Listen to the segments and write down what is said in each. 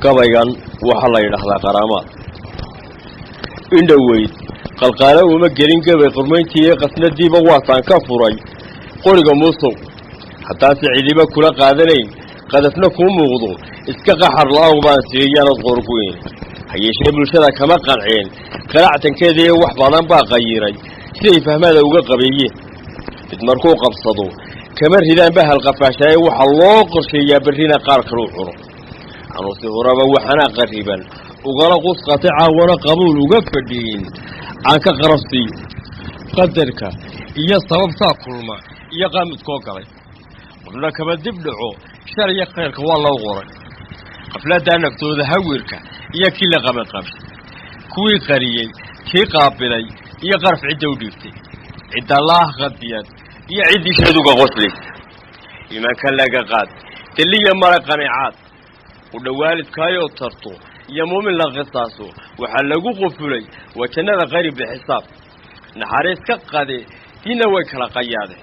Gabaygan waxaa la yidhaahdaa qaraamaad. Indhoweyd qalqaalo uma gelin gabay qurmayntii ee qasnadiiba waataan ka furay qoriga muusow. Haddaanse cidiba kula qaadanayn, qadafna kuu muuqdo, iska qaxar la-aw baan siiyyaanad qoorgoyn. Ha yeeshee bulshada kama qanceen qalactankeeda iyo wax badan baa qayiray siday fahmada uga qabeeyeen. Mid markuu qabsado kama ridaan bahal qafaashaaye, waxaa loo qorsheeyaa berrina qaar kaluu cuno. Anuusi horeba waxaanaa qarriban ugala qusqatay, caawana qabuul uga fadhiyin aan ka qarabsiiyo. Qadarka iyo sababtaa kulma iyo qaamudkoo galay, qofna kama dib dhaco shar iyo khayrka waa loo qoray. Qafladaa naftooda hawirka iyo kii la qabanqabshay, kuwii qariyey, kii qaabilay iyo qaraf cidda u dhiibtay, cidda laah qadiyad iyo ciddii sheeduga qoslaysa. Iimaanka laga qaad deliya mara qaneecaad u dhowaalidkaayoo tarto iyo muumin la qisaaso, waxaa lagu qufulay waa jannada qarib bixisaab. Naxariis ka qade diinna way kala qayaadeen,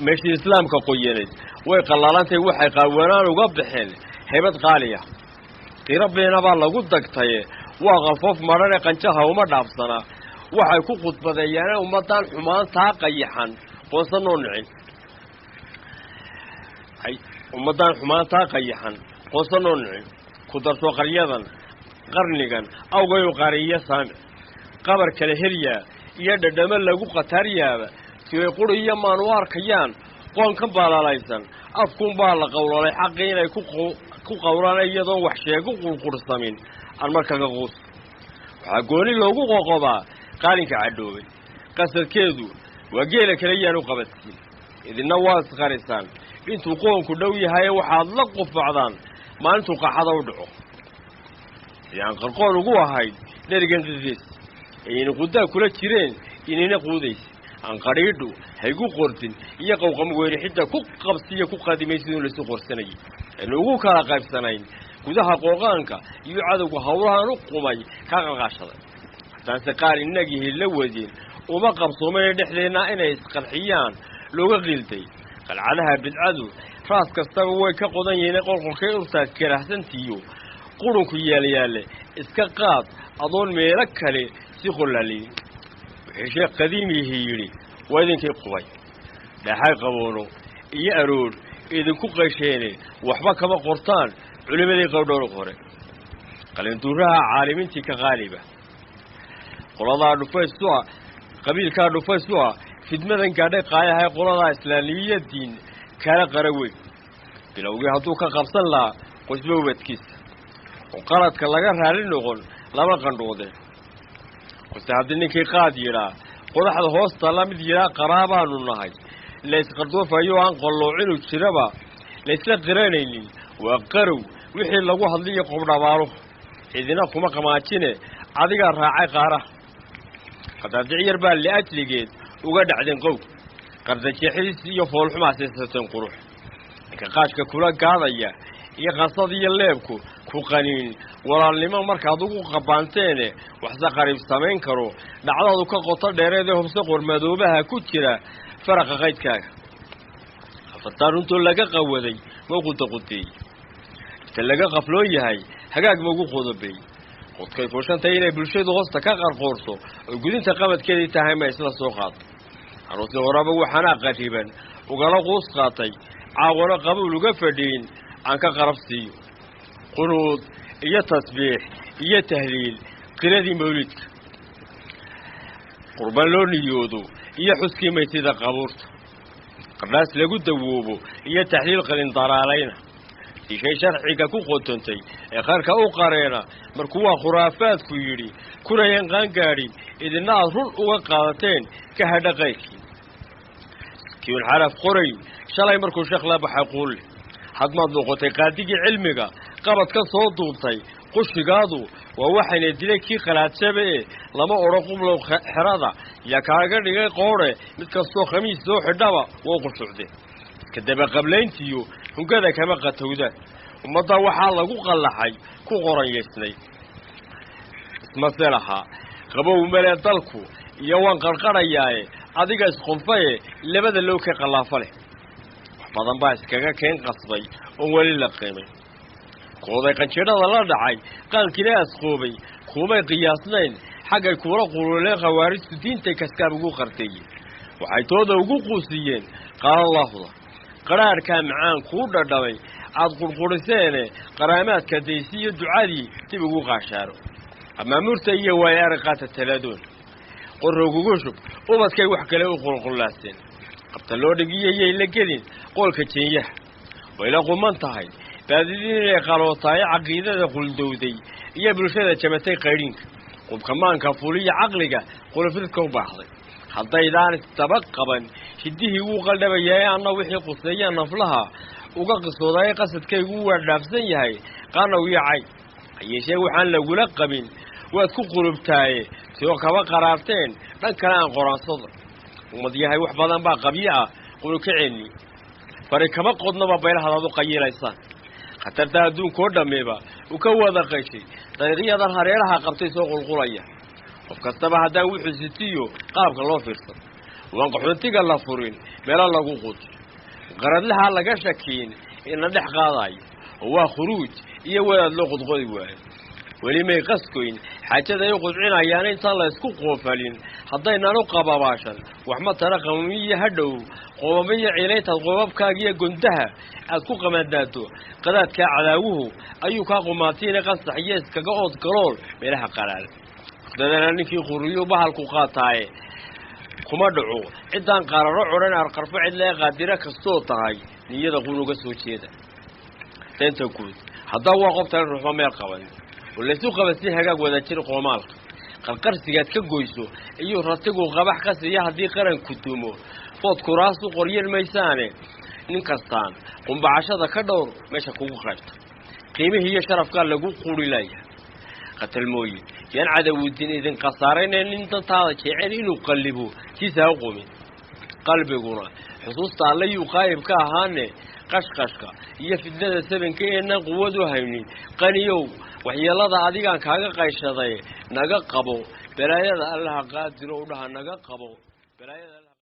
meeshii islaamka qoyaneed way qallaalantay, waxay qaawanaan uga baxeen haybad qaaliya. Qiro beena baa lagu dagtaye, waa qalfoof madhane qanjaha uma dhaafsanaa. Waxay ku khudbadeeyaane ummaddan xumaantaa qayaxan qoonsanoo nicin, ummaddan xumaantaa qayaxan qoonsanoo nicin. Ku darso qaryadan qarnigan awgayu qariyo saamic qabar kala helyaa iyo dhadhamo lagu khataaryaaba, siway quri iyo maanu arkayaan qoonkan baalaalaysan. Afkuunbaa la qowlalay xaqii inay ku qowlaan iyadoon wax sheegu qurqursamin aan markaga quus. Waxaa gooni loogu qoqobaa qaalinka cadhoobay, qasadkeedu waa geela kale yaanu qabadsiin. Idinna waa isqarisaan intuu qoonku dhow yahaye, waxaad la qufacdaan maalintuu qaxada u dhaco. Sidii aan qarqoon ugu ahayd dherigan qiqiis ayayna qudaa kula jireen inayna quudaysa aan qadhiidhu haygu qordin iyo qowqam weyrixidda ku qabsiya ku qadimay siduu laysu qorsanayay aynu ugu kala qaybsanayn gudaha qooqaanka iyo cadowga howlahan u qumay kaa qalqaashaday. Haddaanse qaar innagihi la wadin uma qabsoomeen dhexdeenna inay isqarxiyaan looga qiilday. Qalcadaha bidcadu raas kastaba way ka qodan yihiin, qolqolkay urtaad karahsantiiyo qurunku yaalyaale iska qaad adoon meelo kale si qollaaliyin. Wixii sheekh qadiimihii yidhi waa idinkii qubay dhaaxay qaboono iyo aroor idinku qaysheene, waxba kama qortaan culimmadii qowdhowr qore. Qalinduuraha caalimiintii ka qaaliba qoladaa dhufaysu ah, qabiilkaa dhufaysu ah fidmadan gaadhay qaayahay qoladaa islaamiyadiin kala qara weyn. Bilowgii hadduu ka qabsan lahaa qoysba ubadkiisa oo qaladka laga raali noqon lama qandhoodeen. Qose haddii ninkii qaad yidhaa qodaxda hoosta la mid yidhaa qaraabaanu nahay, la isqardoofayo aan qalloocinu jiraba laysla qiranaynin, waa qarow wixii lagu hadliyo qobdhabaalo cidina kuma qamaajine adigaa raacay qaaraha. Qadaadic yar baa liajligeed uga dhacdeen qow qardajeexis iyo foolxumaa siisateen qurux. Ninka qaashka kula gaadaya iyo qansada iyo leebku ku qaniin walaalnimo markaad ugu qabaanteene, waxse qariib samayn karo dhacdadu ka qoto dheereedee hubse qormadoobaha ku jira faraqa qaydkaaga. Afartaa runtoo laga qawaday mau qudaqudeeyey, inta laga qafloon yahay hagaag maugu qodobeeyey. Qodkay fuushantay inay bulshadu hoosta ka qarqoorto oo gudinta qabadkeedii tahay ma isla soo qaato. Aroosii horeba waxaanaa qariban ugala quus qaatay, caawana qabuul uga fadhiin aan ka qarab siiyo. Qunuud iyo tasbiix iyo tahliil qiradii mawlidka qurban loo niyoodo iyo xuskii maytida qabuurta qardhaas lagu dawoobo iyo taxliil qalin daraalayna tiishay sharciga ku qotontay ee khayrka u qareena. Markuu waa khuraafaadku yidhi kunayan qaangaadhin, idinna aad run uga qaadateen ka hadha qayrkii kiun xaraf qorayn. Shalay markuu sheekh la baxay quulle hadmaad noqotay qaadigii cilmiga qabad ka soo duubtay. Qushigaadu waa waxayna dilay kii qalaadshabe e lama odhan qublow xerada yaa kaaga dhigay qoodhe. Mid kastoo khamiis soo xidhaba waa qushucde iska dabaqablayntiyo hungada kama qatowdaan. Ummadda waxaa lagu qallaxay ku qoranyaysnay ismase lahaa qabow male dalku iyo waan qarqarhayaaye adiga isqunfaye labada low ka qallaafo leh. Wax badan baa iskaga keen qasbay oon weli la qiimay. Kooday qanjidhada la dhacay, qaankina asqoobay, kuumay qiyaasnayn xaggay kuula qululeen khawaarijtu, diintay kaskaab ugu qarteeyeen, waxay tooda ugu quusiyeen qaalallaahuda. Qadhaadhkaa macaan kuu dhadhamay aad qurquriseene, qaraamaadka daysiiyo ducadii dib ugu qaashaaro. Amaamuurta iyo waayo arag qaata taladoon, qorrogugu shub ubadkay wax kale u qulqullaaseen. Qabta loo dhigiyayay la gelin qoolka jeenyaha, wayla quman tahay baadidii inay qalootaaye. Caqiidada quldowday iyo bulshada jabatay qaydhinka, qubka maanka fuliya caqliga qulufidka u baaxday, haddaydaan isdaba qaban hiddihii wuu qaldhabayae. Anna wixii quseeyaa naflaha uga qisoodaye, qasadkaygu waa dhaafsan yahay qaanaw iyo cay. Hayeeshee waxaan lagula qabin waad ku qulubtaaye, soo kaba qaraarteen dhan kale aan qoraansada. Ummad yahay wax badan baa qabyo ah, qulukaceenni fari kama qodnaba baylahadaad u qayilaysaan. Khatarta adduunkoo dhammiba uu ka wada qayshay, dariiqyadan hareeraha qabtay soo qulqulaya. Qof kastaba haddaan wuxuu sitiyo qaabka loo fiirsan, waan qaxoontiga la furin meelo lagu quuto, qaradlaha laga shakiin ina dhex qaadayo, oo waa khuruuj iyo wadaad loo qodqodi waayo. Weli may qaskoyn xaajaday u qudcinayaan intaan la isku qoofalin, haddaynan u qababaashan waxma tara. Qamamiyo hadhow qoobamiyo ciilayntaad qoobabkaagiyo gondaha aad ku qamadaado, qadaadkaa cadaawuhu ayuu kaa qumaatiina. Qasax iyo iskaga ood galool meelaha qalaal dadana ninkii quriyu bahalku qaataaye, kuma dhaco ciddaan qararo codhan arqarfo cidlee. Qaadiro kastoo tahay niyada qunuga soo jeeda danta guud, haddaba waa qoftan ruuxba meel qaban oo laysu qaba si hagaag wadajir. Qoomaalka qarqarsigaad ka goyso iyo ratigu qabax ka siiya, haddii qaranku dumo food kuraasu qoryan maysaane. Nin kastaan qumbacashada ka dhowr meesha kugu qaybta, qiimihii iyo sharafkaa lagu qurilaya. Qatalmooyin yaan cadawudin idin khasaarayna, nin dantaada jecel inuu qallibo tiisa ha qumin. Qalbiguna xusuusta alle yuu qaayib ka ahaane, qashqashka iyo fidnada sabanka eenaan quwad u haynin. Qaniyow waxyeelada adigaan kaaga qayshaday, naga qabo balaayada. Allaha qaadiro u dhaha, naga qabo balaayada.